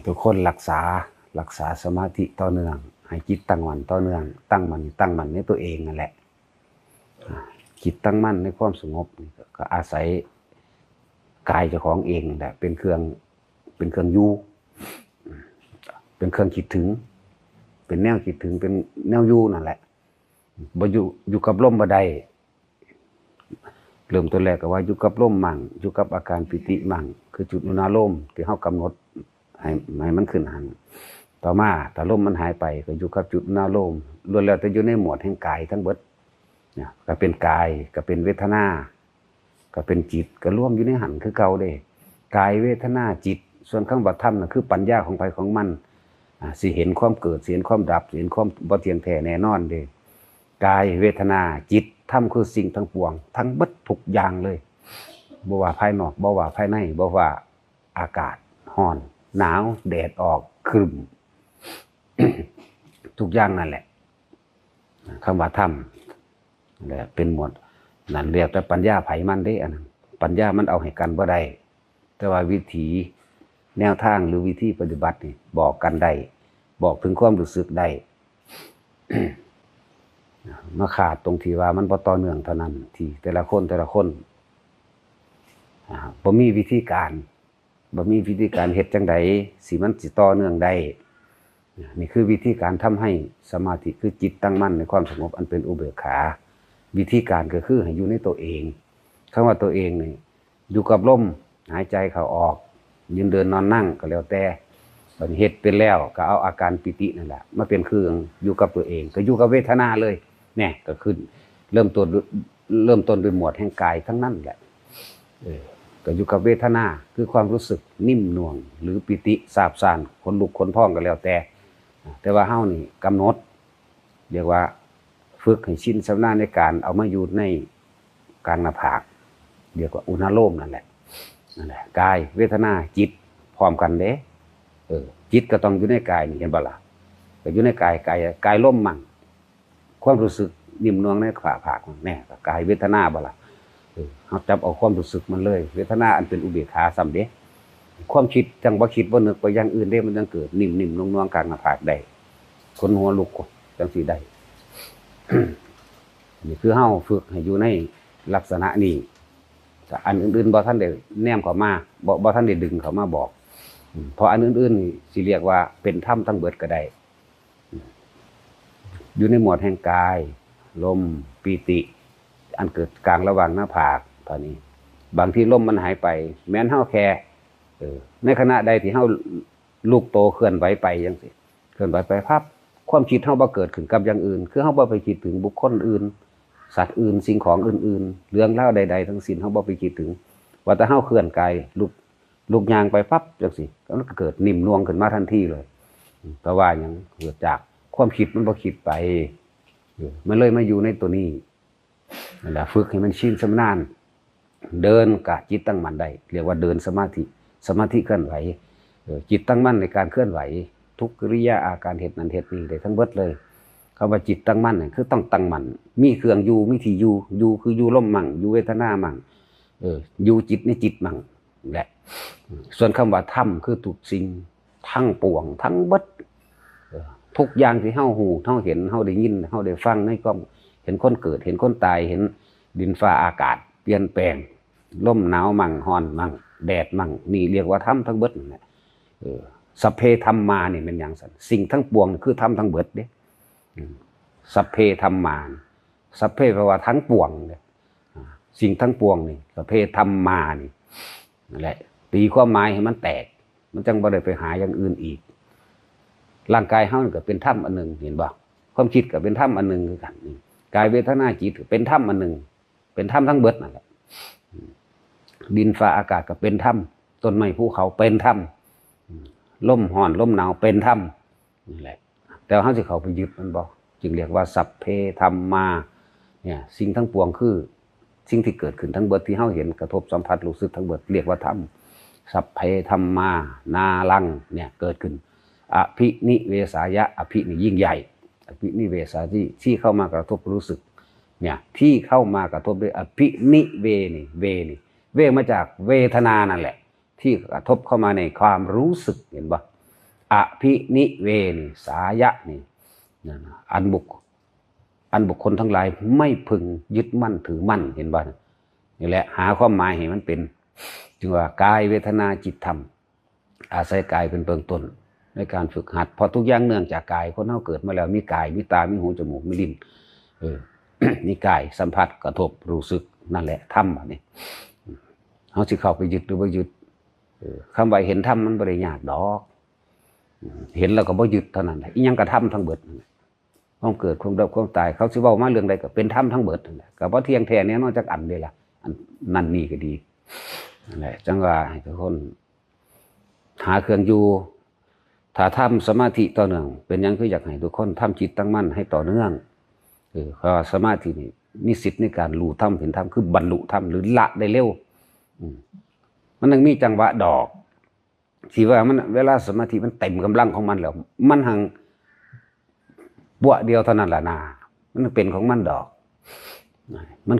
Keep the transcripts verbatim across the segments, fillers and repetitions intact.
ทุกคนรักษา รักษาสมาธิต่อเนื่อง ให้จิตตั้งมั่นต่อเนื่อง ตั้งมั่น ตั้งมั่นในตัวเองนั่นแหละ อ่า จิตตั้งมั่นในความสงบนี่ก็ ก็อาศัยกายเจ้าของเองนั่นแหละ เป็นเครื่อง เป็นเครื่องอยู่ เป็นเครื่องคิดถึง เป็นแนวคิดถึง เป็นแนวอยู่นั่นแหละ บ่อยู่ อยู่กับลมบ่ได้ เริ่มต้นแรกก็ว่าอยู่กับลมมั่ง อยู่กับอาการปีติมั่ง คือจุดอุณาโลมที่เฮากำหนดให้ ให้มันขึ้นหั่น ต่อมาถ้าลมมันหายไปก็อยู่กับจุดอุณาโลม ล้วนแล้วแต่อยู่ในหมวดแห่งกายทั้งเบิด เนี่ย ก็เป็นกาย ก็เป็นเวทนา ก็เป็นจิต ก็รวมอยู่ในหั่นคือเก่าเด้ กาย เวทนา จิต ส่วนคำว่าธรรมน่ะคือปัญญาของไผของมัน อ่า สิเห็นความเกิด สิเห็นความดับ สิเห็นความบ่เที่ยงแท้แน่นอนเด้ กาย เวทนา จิต ธรรมคือสิ่งทั้งปวง ทั้งเบิดทุกอย่างเลย บ่ว่าภายนอก บ่ว่าภายใน บ่ว่าอากาศร้อน หนาว แดดออก ครึ้ม ทุกอย่างนั่นแหละ คำว่าธรรม นั่นแหละ เป็นหมวด นั่นแล้วแต่ปัญญาไผมันเด้ อันนั้น ปัญญามันเอาให้กันบ่ได้ แต่ว่าวิธี แนวทางหรือวิธีปฏิบัตินี่ บอกกันได้ บอกถึงความรู้สึกได้ มาขาดตรงที่ว่ามันบ่ต่อเนื่องเท่านั้น ที่แต่ละคน แต่ละคน อ่า บ่มีวิธีการ บ่มีวิธีการเฮ็ดจั่งใดสิมันสิต่อเนื่องได้ นี่คือวิธีการทำให้สมาธิ คือจิตตั้งมั่นในความสงบอันเป็นอุเบกขา วิธีการก็คือให้อยู่ในตัวเอง คำว่าตัวเองนี่ อยู่กับลมหายใจเข้าออก ยืนเดินนอนนั่งก็แล้วแต่ บัดนี้เฮ็ดเป็นแล้วก็เอาอาการปีตินั่นแหละมาเป็นเครื่องอยู่กับตัวเอง ก็อยู่กับเวทนาเลย เนี่ย ก็ขึ้น เริ่มต้นด้วย เริ่มต้นด้วยหมวดแห่งกายทั้งนั้นแหละ เออ ก็อยู่กับเวทนา คือความรู้สึกนิ่มนวล หรือปีติซาบซ่าน ขนลุกขนพองก็แล้วแต่ แต่ว่าเฮานี่กำหนด เรียกว่าฝึกให้ชินชำนาญในการเอามาอยู่ในกลางหน้าผาก เรียกว่าอุณาโลมนั่นแหละ นั่นแหละ กาย เวทนา จิต พร้อมกันเด้ เออ จิตก็ต้องอยู่ในกายนี่ เห็นบ่ล่ะ ก็อยู่ในกาย กาย กายลมมั่ง ความรู้สึกนิ่มนวลในฝ่าผาก แน่ ก็กายเวทนาบ่ล่ะ เออ เฮาจับเอาความรู้สึกมันเลย เวทนาอันเป็นอุเบกขาซ้ำเด้ ความคิดจั่งบ่คิดบ่นึกไปอย่างอื่นเด้ มันจั่งเกิดนิ่มๆนวลๆกลางหน้าผากได้ ขนหัวลุกจั่งซี้ได้ นี่คือเฮาฝึกให้อยู่ในลักษณะนี้ แต่อันอื่นๆบ่ทันได้แนมเข้ามา บ่ บ่ทันได้ดึงเข้ามาบอก อืม เพราะอันอื่นๆนี่สิเรียกว่าเป็นธรรมทั้งเบิดก็ได้ อืม อยู่ในหมวดแห่งกาย ลม ปีติ อันเกิดกลางระหว่างหน้าผาก เท่านี้ บางทีลมมันหายไป แม้นเฮาแค่ เออ ในขณะใดที่เฮาลุกโตเคลื่อนไหวไปจั่งซี้ เคลื่อนไหวไปปั๊บ ความคิดเฮาบ่เกิดขึ้นกับอย่างอื่น คือเฮาบ่ไปคิดถึงบุคคลอื่น สัตว์อื่น สิ่งของอื่นๆ เรื่องราวใดๆทั้งสิ้น เฮาบ่ไปคิดถึง ว่าแต่เฮาเคลื่อนกาย ลุก ลุกย่างไปปั๊บจั่งซี้ มันก็เกิดนิ่มนวลขึ้นมาทันทีเลย อืม แต่ว่าหยัง เกิดจากความคิดมันบ่คิดไป เออ มันเลยมาอยู่ในตัวนี้ นั่นแหละ ฝึกให้มันชินชำนาญ เดินกะจิตตั้งมั่นได้ เรียกว่าเดินสมาธิ สมาธิเคลื่อนไหว เออ จิตตั้งมั่นในการเคลื่อนไหว ทุกกิริยาอาการ เฮ็ดนั่นเฮ็ดนี่ได้ทั้งเบิดเลย คำว่าจิตตั้งมั่นเนี่ยคือต้องตั้งมั่น มีเครื่องอยู่ มีที่อยู่ อยู่คืออยู่ลมมั่ง อยู่เวทนามั่ง เออ อยู่จิตในจิตมั่งแหละ ส่วนคำว่าธรรมคือทุกสิ่งทั้งปวง ทั้งเบิด เออ ทุกอย่างที่เฮาฮู้ เฮาเห็น เฮาได้ยิน เฮาได้ฟังในความ เห็นคนเกิด เห็นคนตาย เห็นดินฟ้าอากาศเปลี่ยนแปลง ลมหนาวมั่ง ร้อนมั่ง แดดมั่ง นี่เรียกว่าธรรมทั้งเบิดนั่นแหละ เออ สัพเพธัมมานี่แม่นหยังซั่น สิ่งทั้งปวงนี่คือธรรมทั้งเบิดเด้ อืม สัพเพธัมมา สัพเพแปลว่าทั้งปวงเด้ อ่า สิ่งทั้งปวงนี่ สัพเพธัมมานี่ นั่นแหละ ตีความหมายให้มันแตก มันจั่งบ่ได้ไปหาอย่างอื่นอีก ร่างกายเฮานี่ก็เป็นธรรมอันหนึ่ง เห็นบ่ ความคิดก็เป็นธรรมอันหนึ่งคือกัน นี่ กาย เวทนา จิตก็เป็นธรรมอันหนึ่ง เป็นธรรมทั้งเบิดนั่นแหละ อืม ดินฟ้าอากาศก็เป็นธรรม ต้นไม้ภูเขาเป็นธรรม อืม ลมร้อนลมหนาวเป็นธรรม นั่นแหละ แต่ว่าเฮาสิเข้าไปยึดมันบ่ จึงเรียกว่าสัพเพธัมมา เนี่ย สิ่งทั้งปวงคือ สิ่งที่เกิดขึ้นทั้งเบิดที่เฮาเห็นกระทบสัมผัสรู้สึกทั้งเบิดเรียกว่าธรรม สัพเพธัมมา นารัง เนี่ย เกิดขึ้น อภินิเวสายะ อภินี่ยิ่งใหญ่ อภินิเวสาที่ ที่เข้ามากระทบรู้สึก เนี่ย ที่เข้ามากระทบด้วย อภินิเว นี่ เว นี่ เว มาจากเวทนานั่นแหละ ที่กระทบเข้ามาในความรู้สึก เห็นบ่ อภินิเวสายะนี่ นั่นน่ะ อันบุค อันบุคคลทั้งหลายไม่พึงยึดมั่นถือมั่น เห็นบ่ นี่แหละ หาความหมายให้มันเป็น จึงว่ากายเวทนาจิตธรรม อาศัยกายเป็นเบื้องต้น ในการฝึกหัด เพราะทุกอย่างเนื่องจากกาย คนเฮาเกิดมาแล้วมีกาย มีตา มีหู จมูก มีลิ้น เออ มีกายสัมผัสกระทบรู้สึก นั่นแหละธรรมอันนี้ เฮาสิเข้าไปยึดหรือบ่ยึด เออ คำว่าเห็นธรรมมันบ่ได้ยากดอก เห็นแล้วก็บ่ยึดเท่านั้นแหละ อิหยังก็ธรรมทั้งเบิดนั่นแหละ ความเกิด ความดับ ความตาย เขาสิเว้ามาเรื่องใดก็เป็นธรรมทั้งเบิดนั่นแหละ ก็บ่เที่ยงแท้แน่นอนจักอันเด้ล่ะ อันนั่นนี่ก็ดี นั่นแหละ จังว่าให้ทุกคนหาเครื่องอยู่ ถ้าทำสมาธิต่อเนื่อง เป็นหยังคืออยากให้ทุกคนทำจิตตั้งมั่นให้ต่อเนื่อง เออ เพราะว่าสมาธินี่มีสิทธิ์ในการรู้ธรรมเห็นธรรม คือบรรลุธรรมหรือละได้เร็ว อืม มันยังมีจังหวะดอก ที่ว่ามันเวลาสมาธิมันเต็มกำลังของมันแล้ว มันหังปวะเดียวเท่านั้นล่ะนา มันเป็นของมันดอก มัน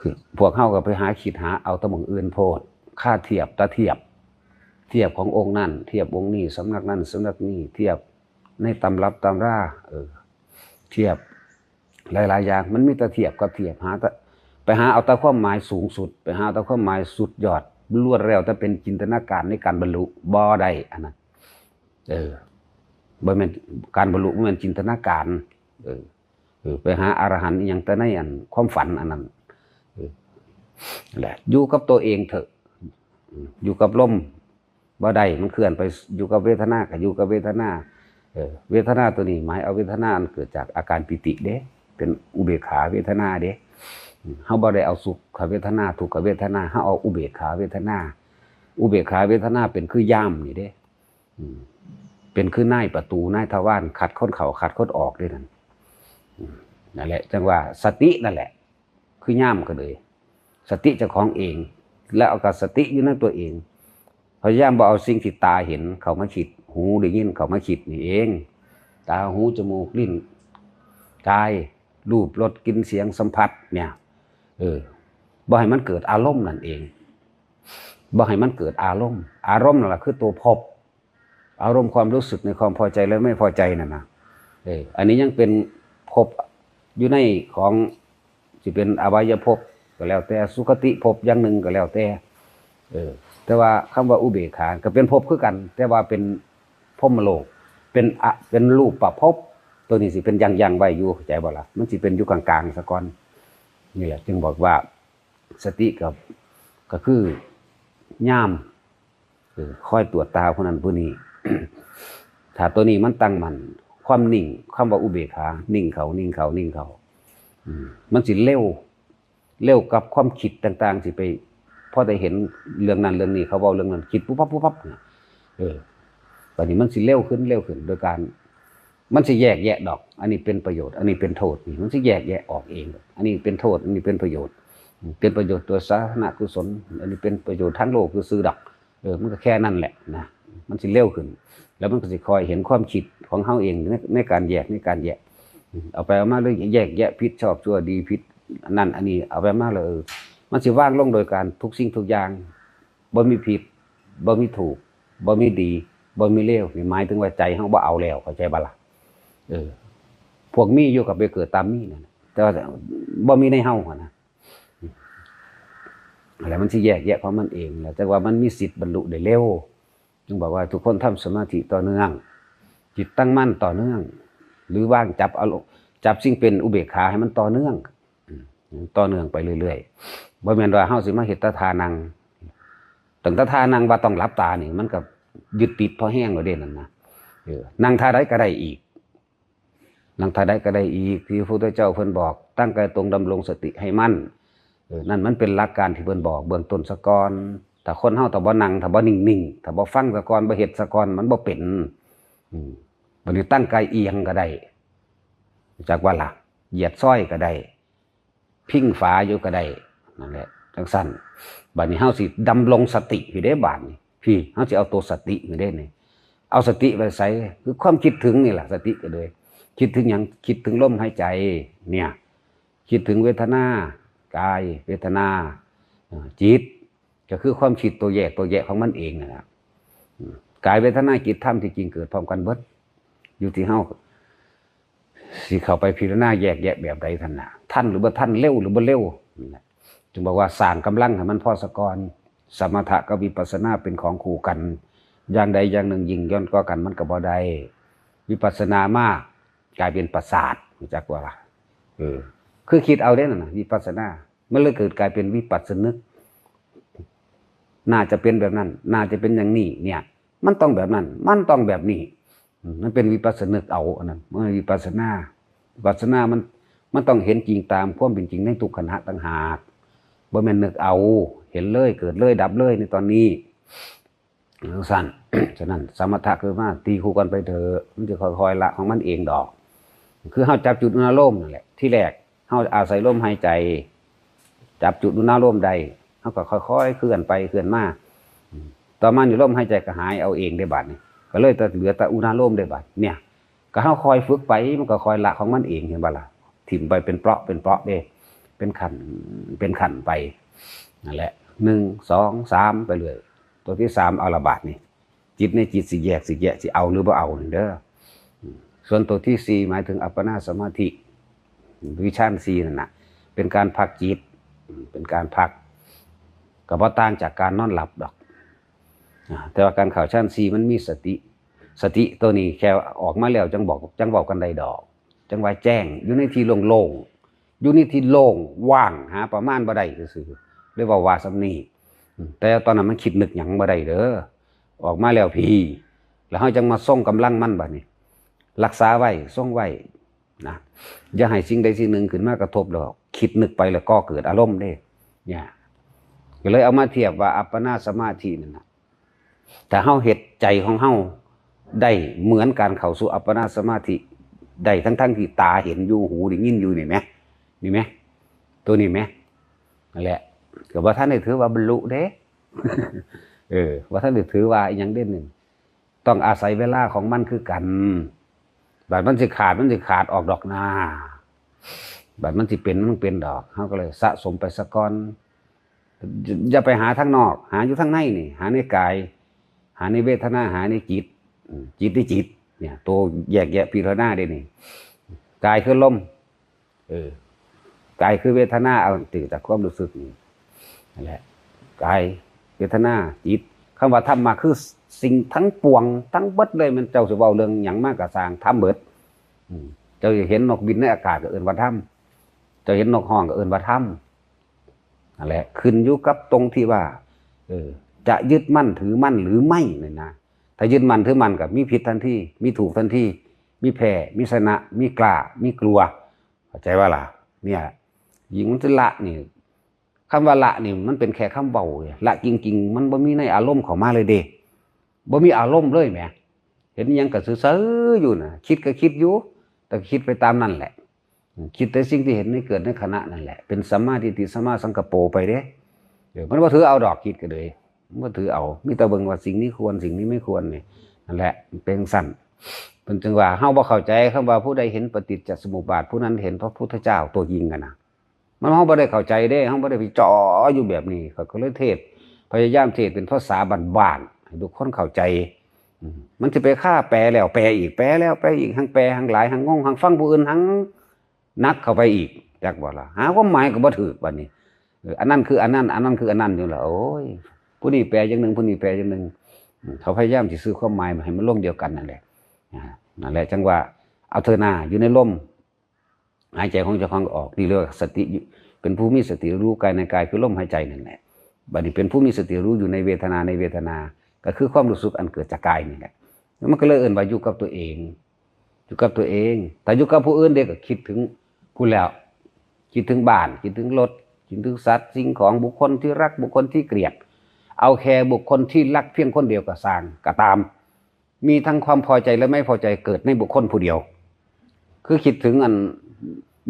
คือพวกเฮาก็ไปหาคิดหาเอาแต่หม่องอื่นโพด ค่าเทียบตาเทียบ เทียบขององค์นั่น เทียบองค์นี้ สำนักนั่น สำนักนี้ เทียบในตำรับตำรา เออ เทียบหลายๆอย่าง มันมีแต่เทียบกับเทียบ หาแต่ ไปหาเอาแต่ความหมายสูงสุด ไปหาเอาแต่ความหมายสุดยอด ล้วนแล้วแต่เป็นจินตนาการในการบรรลุ บ่ได้ อันนั้น เออ บ่แม่น การบรรลุบ่แม่นจินตนาการ เออ เออ ไปหาอรหันต์อิหยังแต่ในอันความฝันอันนั้น เออ นั่นแหละ อยู่กับตัวเองเถอะ อืม อยู่กับลม บ่ได้ มันเคลื่อนไป อยู่กับเวทนาก็อยู่กับเวทนา เออ เวทนาตัวนี้หมายเอาเวทนาอันเกิดจากอาการปีติเด้ เป็นอุเบกขาเวทนาเด้ อืม เฮาบ่ได้เอาสุขเวทนา ทุกขเวทนา เฮาเอาอุเบกขาเวทนา อุเบกขาเวทนาเป็นคือยามนี่เด้ อืม เป็นคือนายประตูนายทวาร ขัดคนเข้าขัดคนออกเด้นั่น อืม นั่นแหละ จังว่าสตินั่นแหละ คือยามก็เลย สติเจ้าของเอง แล้วเอากับสติอยู่ในตัวเอง พยายามบ่เอาสิ่งที่ตาเห็นเข้ามาคิด หูได้ยินเข้ามาคิดนี่เอง ตา หู จมูก ลิ้น กาย รูป รส กลิ่น เสียง สัมผัส เนี่ย เออ บ่ให้มันเกิดอารมณ์นั่นเอง บ่ให้มันเกิดอารมณ์ อารมณ์นั่นแหละคือตัวภพ อารมณ์ความรู้สึกในความพอใจและไม่พอใจนั่นนะ เออ อันนี้ยังเป็นภพอยู่ในของ สิเป็นอบายภพก็แล้วแต่ สุคติภพอย่างหนึ่งก็แล้วแต่ เออ แต่ว่าคำว่าอุเบกขาก็เป็นภพคือกัน แต่ว่าเป็นพรหมโลก เป็นอะ เป็นรูปประภพ ตัวนี้สิเป็นอย่างๆไว้อยู่ เข้าใจบ่ล่ะ มันสิเป็นอยู่กลางๆซะก่อน นี่แหละ จึงบอกว่าสติกับ ก็คือยาม เออ คอยตรวจตาผู้นั้นผู้นี้ ถ้าตัวนี้มันตั้งมั่น ความนิ่ง คำว่าอุเบกขา นิ่งเข้า นิ่งเข้า นิ่งเข้า อืม มันสิเร็ว เร็วกับความคิดต่างๆ สิไป พอได้เห็นเรื่องนั้นเรื่องนี้ เขาเว้าเรื่องนั้น คิดปุ๊บปั๊บปุ๊บปั๊บเนี่ย เออ บัดนี้มันสิเร็วขึ้น เร็วขึ้น โดยการ มันสิแยกแยะดอก อันนี้เป็นประโยชน์ อันนี้เป็นโทษ นี่มันสิแยกแยะออกเอง อันนี้เป็นโทษ อันนี้เป็นประโยชน์ เป็นประโยชน์ตัวสาธารณกุศล อันนี้เป็นประโยชน์ทางโลกซื่อๆดอก เออ มันก็แค่นั้นแหละนะ มันสิเร็วขึ้น แล้วมันก็สิคอยเห็นความคิดของเฮาเองใน ในการแยก ในการแยก เอาไปเอามาเลยแยกแยะผิดชอบชั่วดีผิด อันนั้นอันนี้ เอาไปมาเลย เออ มันสิวางลงโดยการทุกสิ่งทุกอย่าง บ่มีผิด บ่มีถูก บ่มีดี บ่มีเลว นี่หมายถึงว่าใจเฮาบ่เอาแล้ว เข้าใจบ่ล่ะ เออ พวกมีอยู่ก็ไปเกิดตามมีนั่นน่ะ แต่ว่าบ่มีในเฮาหั้นนะ อะไรมันสิแยกแยะของมันเองแหละ แต่ว่ามันมีสิทธิ์บรรลุได้เร็ว จึงบอกว่าทุกคนทำสมาธิต่อเนื่อง จิตตั้งมั่นต่อเนื่อง หรือวางจับอารมณ์ จับสิ่งเป็นอุเบกขาให้มันต่อเนื่อง อืม ต่อเนื่องไปเรื่อยๆ บ่แม่นว่าเฮาสิมาเฮ็ดแต่ท่านั่ง ตั้งแต่ท่านั่งว่าต้องหลับตานี่ มันก็ยึดติดพอแฮงแล้วเด้นั่นนะ เออ นั่งท่าใดก็ได้อีก นั่งท่าใดก็ได้อีก ที่พระพุทธเจ้าเพิ่นบอก ตั้งกายตรงดำรงสติให้มั่น เออ นั่นมันเป็นหลักการที่เพิ่นบอกเบื้องต้นซะก่อน ถ้าคนเฮาถ้าบ่นั่ง ถ้าบ่นิ่งๆ ถ้าบ่ฟังซะก่อน บ่เฮ็ดซะก่อน มันบ่เป็น อืม บัดนี้ตั้งกายเอียงก็ได้ จักว่าล่ะ เหยียดซ้อยก็ได้ พิงฝาอยู่ก็ได้ นั่นแหละ จังซั่น บัดนี้เฮาสิดำรงสติอยู่เด้ บาดนี้ พี่ เฮาสิเอาตัวสติอยู่เด้นี่ เอาสติไปใส่ คือความคิดถึงนี่แหละ สติก็เลย คิดถึงหยัง คิดถึงลมหายใจ เนี่ย คิดถึงเวทนา กาย เวทนา เอ่อ จิต ก็คือความคิดตัวแยก ตัวแยกของมันเองนั่นแหละ อืม กายเวทนาจิตธรรมที่จริงเกิดพร้อมกันเบิด อยู่ที่เฮาสิเข้าไปพิจารณาแยกแยะแบบใดทันนะ ทันหรือบ่ทัน เร็วหรือบ่เร็วนั่นแหละ จึงบอกว่าสร้างกำลังให้มันพอสะก่อน สมถะกับวิปัสสนาเป็นของคู่กัน อย่างใดอย่างหนึ่งยิ่งย่อนกว่ากันมันก็บ่ได้ วิปัสสนามากกลายเป็นประสาท รู้จักว่าล่ะ เออ คือคิดเอาเด้นั่นนะ วิปัสสนา มันเลยเกิดกลายเป็นวิปัสสนึก น่าจะเป็นแบบนั้น น่าจะเป็นอย่างนี้เนี่ย มันต้องแบบนั้น มันต้องแบบนี้ อืม มันเป็นวิปัสสนึกเอาอันนั้น มันวิปัสสนา วิปัสสนามัน มันต้องเห็นจริงตามความเป็นจริงในทุกขณะต่างหาก บ่แม่นนึกเอา เห็นเลย เกิดเลย ดับเลยในตอนนี้ จั่งซั้น ฉะนั้นสมถะคือมาตีคู่กันไปเถอะ มันจะค่อยๆละของมันเองดอก คือเฮาจับจุดอุณาโลมนั่นแหละ ที่แรกเฮาอาศัยลมหายใจ จับจุดอุณาโลมได้ เฮาก็ค่อยๆเคลื่อนไปเคลื่อนมา อืม ต่อมานี่ลมหายใจก็หายเอาเองได้บัดนี้ ก็เลยแต่เหลือแต่อุณาโลมได้บัดเนี่ย ก็เฮาคอยฝึกไป มันก็คอยละของมันเอง เห็นบ่ล่ะ ถิ่มไปเป็นเปราะเป็นเปราะเด้ เป็นขั้น เป็นขั้นไป นั่นแหละ หนึ่ง สอง สาม ไปเรื่อย ตัวที่สาม เอาละบาดนี่ จิตในจิตสิแยกสิแยะ สิเอาหรือบ่เอานี่เด้อ ส่วนตัวที่สี่ หมายถึงอัปปนาสมาธิ วิชฌานสี่นั่นน่ะ เป็นการพักจิต เป็นการพัก ก็บ่ต่างจากการนอนหลับดอก อ่า แต่ว่าการเข้าฌานสี่มันมีสติ สติตัวนี้แค่ออกมาแล้วจั่งบอก จั่งเว้ากันได้ดอก จั่งว่าแจ้ง อยู่ในที่โล่งๆ อยู่ในที่โล่งว่าง หาประมาณบ่ได้ซื่อๆ เลยเว้าว่าส่ำนี้ อืม แต่ตอนนั้นมันคิดนึกหยังบ่ได้เด้อ ออกมาแล้วพี แล้วเฮาจั่งมาทรงกำลังมันบัดนี้ รักษาไว้ ทรงไว้นะ อย่าให้สิ่งใดสิ่งหนึ่งขึ้นมากระทบแล้วคิดนึกไปแล้วก่อเกิดอารมณ์เด้ เนี่ย ก็เลยเอามาเทียบว่าอัปปนาสมาธินั่นน่ะ ถ้าเฮาเฮ็ดใจของเฮาได้เหมือนการเข้าสู่อัปปนาสมาธิ ได้ทั้งๆที่ตาเห็นอยู่ หูได้ยินอยู่นี่แหม นี่แหม ตัวนี้แหม นั่นแหละ ก็บ่ทันได้ถือว่าบรรลุเด้ เออ บ่ทันได้ถือว่าอิหยังเด้ นี่ ต้องอาศัยเวลาของมันคือกัน บัดมันสิขาด มันสิขาดออกดอกนา บัดมันสิเป็น มันเป็นดอก เฮาก็เลยสะสมไปซะก่อน อย่าไปหาทางนอก หาอยู่ทางในนี่ หาในกาย หาในเวทนา หาในจิต อืม จิตในจิต เนี่ย ตัวแยกแยะพิจารณาเด้นี่ กายคือลม เออ กายคือเวทนา เอาตื่นจากความรู้สึกนี่ นั่นแหละ กาย เวทนา จิต คำว่าธรรมะคือสิ่งทั้งปวง ทั้งเบิดเลย มันเจ้าสิเว้าเรื่องหยังมากะซ่าง ธรรมเบิด อืม เจ้าเห็นนกบินในอากาศก็เอิ้นว่าธรรม เจ้าเห็นนกฮ้องก็เอิ้นว่าธรรม นั่นแหละ ขึ้นอยู่กับตรงที่ว่า เออ จะยึดมั่นถือมั่นหรือไม่เนี่ยนะ ถ้ายึดมั่นถือมั่นก็มีผิดทันที มีถูกทันที มีแพ้ มีชนะ มีกล้า มีกลัว เข้าใจว่าล่ะ เนี่ย ยิ่งมันสิละนี่ คำว่าละนี่มันเป็นแค่คำเว้าเด้ ละจริงๆ มันบ่มีในอารมณ์เข้ามาเลยเด้ บ่มีอารมณ์เลยแหม เห็นอิหยังก็ซื่อๆอยู่น่ะ คิดก็คิดอยู่ แต่คิดไปตามนั่นแหละ คิดแต่สิ่งที่เห็นในเกิดในขณะนั่นแหละ เป็นสัมมาทิฏฐิ สัมมาสังกัปโปไปเด้ เออ มันบ่ถือเอาดอก คิดก็เลย มันบ่ถือเอา มีแต่เบิ่งว่าสิ่งนี้ควร สิ่งนี้ไม่ควรนี่ นั่นแหละ มันเป็นจั่งซั้น เพิ่นจึงว่า เฮาบ่เข้าใจคำว่า ผู้ใดเห็นปฏิจจสมุปบาท ผู้นั้นเห็นพระพุทธเจ้าตัวจริงอะนะ มัน เฮาบ่ได้เข้าใจเด้ เฮาบ่ได้ไปเจาะอยู่แบบนี้ ข้อยก็เลยเทศน์ พยายามเทศน์เป็นภาษาบ้านๆ ให้ทุกคนเข้าใจ อืม มันสิไปคาแปลแล้วแปลอีก แปลแล้วแปลอีก ทั้งแปลทั้งหลาย ทั้งงง ทั้งฟังผู้อื่น ทั้งหนักเข้าไปอีก จักบ่ล่ะ หาความหมายก็บ่ถูกบัดนี้ เออ อันนั้นคืออันนั้น อันนั้นคืออันนั้นอยู่ล่ะ โอ้ย ผู้นี้แปลอย่างหนึ่ง ผู้นี้แปลอย่างหนึ่ง อืม เขาพยายามสิสื่อความหมายให้มันลงเดียวกันนั่นแหละ อ่า นั่นแหละ จั่งว่า เอาเถอะนา อยู่ในลม หายใจของเจ้าของออก นี่เรียกว่าสติอยู่ เป็นผู้มีสติรู้กายในกาย คือลมหายใจนั่นแหละ บัดนี้เป็นผู้มีสติรู้อยู่ในเวทนา ในเวทนา ก็คือความรู้สึกอันเกิดจากกายนี่แหละ แล้วมันก็เลยเอิ้นว่าอยู่กับตัวเอง อยู่กับตัวเอง แต่อยู่กับผู้อื่นเด้ก็คิดถึงพู้นแล้ว คิดถึงบ้าน คิดถึงรถ คิดถึงสัตว์ สิ่งของ บุคคลที่รัก บุคคลที่เกลียด เอาแค่บุคคลที่รักเพียงคนเดียวก็ซ่าง ก็ตาม มีทั้งความพอใจและไม่พอใจเกิดในบุคคลผู้เดียว คือคิดถึงอัน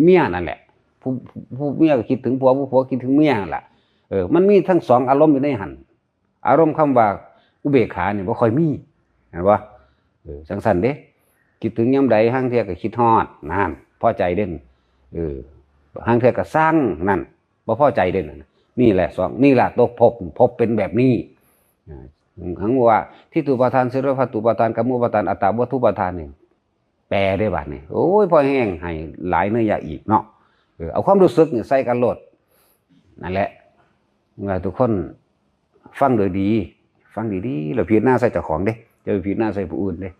เมียนั่นแหละ ผู้ ผู้เมียก็คิดถึงผัว ผู้ผัวคิดถึงเมียนั่นแหละ เออ มันมีทั้งสองอารมณ์อยู่ในหั่น อารมณ์คำว่าอุเบกขานี่บ่ค่อยมี เห็นบ่ เออ จั่งซั้นเด้ คิดถึงยามใด ห่างเทื่อก็คิดฮอด นั่น พอใจเด้ เออ ห่างเทื่อก็ซ่าง นั่น บ่พอใจเด้ นี่แหละสอง นี่แหละตัวภพ ภพเป็นแบบนี้ อ่า ทั้งว่า ทิฏฐูปาทาน สัญญาปาทาน สังขารปาทาน กรรมูปาทาน อัตตาวัตถุปาทานนี่ แปลได้บัดนี้ โอ้ย พอแห้งให้หลายเนื้ออยาอีกเนาะ เออ เอาความรู้สึกนี่ใส่กันโลด นั่นแหละ ว่าทุกคนฟังโดยดี ฟังดีๆ แล้วพิจารณาใส่เจ้าของเด้ จะไปพิจารณาใส่ผู้อื่นเด้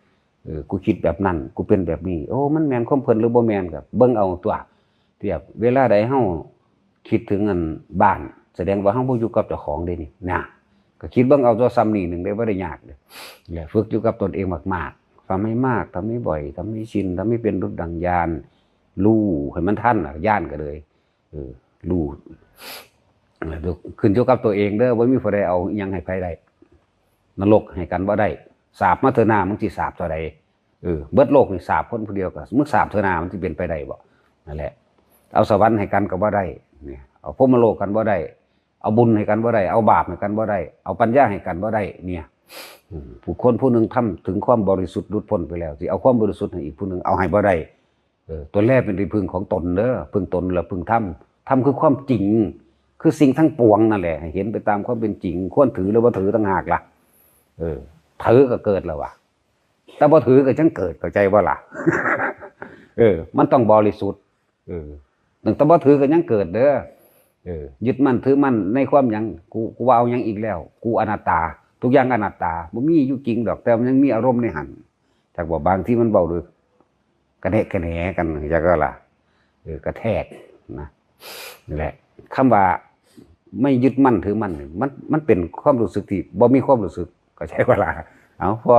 เออ กูคิดแบบนั้น กูเป็นแบบนี้ โอ้ มันแม่นความเพิ่นหรือบ่แม่น ก็เบิ่งเอาตัว เทียบเวลาใดเฮาคิดถึงอันบ้าน แสดงว่าเฮาบ่อยู่กับเจ้าของเด้นี่นะ ก็คิดเบิ่งเอาตัวซ้ำนี่หนึ่งได้ บ่ได้ยากเด้ และฝึกอยู่กับตนเองมากๆ ทำให้มาก ทำให้บ่อย ทำให้ชิน ทำให้เป็นดุจดังญาณ รู้ให้มันทันน่ะ ญาณก็เลย เออ รู้ ขึ้นอยู่กับตัวเองเด้อ บ่มีผู้ใดเอาอิหยังให้ไผได้ นรกให้กันบ่ได้ สาปมาเทื่อหน้า มึงสิสาปเท่าใด เออ เบิดโลกนี่สาปคนผู้เดียว ก็มึงสาปเทื่อหน้า มันสิเป็นไปได้บ่ นั่นแหละ เอาสวรรค์ให้กันก็บ่ได้ เนี่ย เอาพรหมโลกกันบ่ได้ เอาบุญให้กันบ่ได้ เอาบาปให้กันบ่ได้ เอาปัญญาให้กันบ่ได้ เนี่ย อืม ผู้คนผู้หนึ่งทำถึงความบริสุทธิ์หลุดพ้นไปแล้ว สิเอาความบริสุทธิ์ให้อีกผู้หนึ่งเอาให้บ่ได้ เออ ตัวแรกเป็นที่พึ่งของตนเด้อ พึ่งตนแล้วพึ่งธรรม ธรรมคือความจริง คือสิ่งทั้งปวงนั่นแหละ ให้เห็นไปตามความเป็นจริง ควรถือหรือบ่ถือต่างหากล่ะ เออ ถือก็เกิดแล้ววะ แต่บ่ถือก็จั่งเกิด เข้าใจบ่ล่ะ เออ มันต้องบริสุทธิ์ เออ ตั้งแต่บ่ถือก็ยังเกิดเด้อ เออ ยึดมั่นถือมั่นในความหยัง กู กูว่าเอาหยังอีกแล้ว กูอนัตตา ทุกอย่างอนัตตา บ่มีอยู่จริงดอก แต่มันยังมีอารมณ์ในหั้น จักว่าบางทีมันเว้าโดยกระแนะกระแหนกัน จักว่าล่ะ เออ กระแทกนะ นี่แหละ คำว่าไม่ยึดมั่นถือมั่นนี่ มัน มันเป็นความรู้สึกที่บ่มีความรู้สึก เข้าใจบ่ล่ะ เอา พอ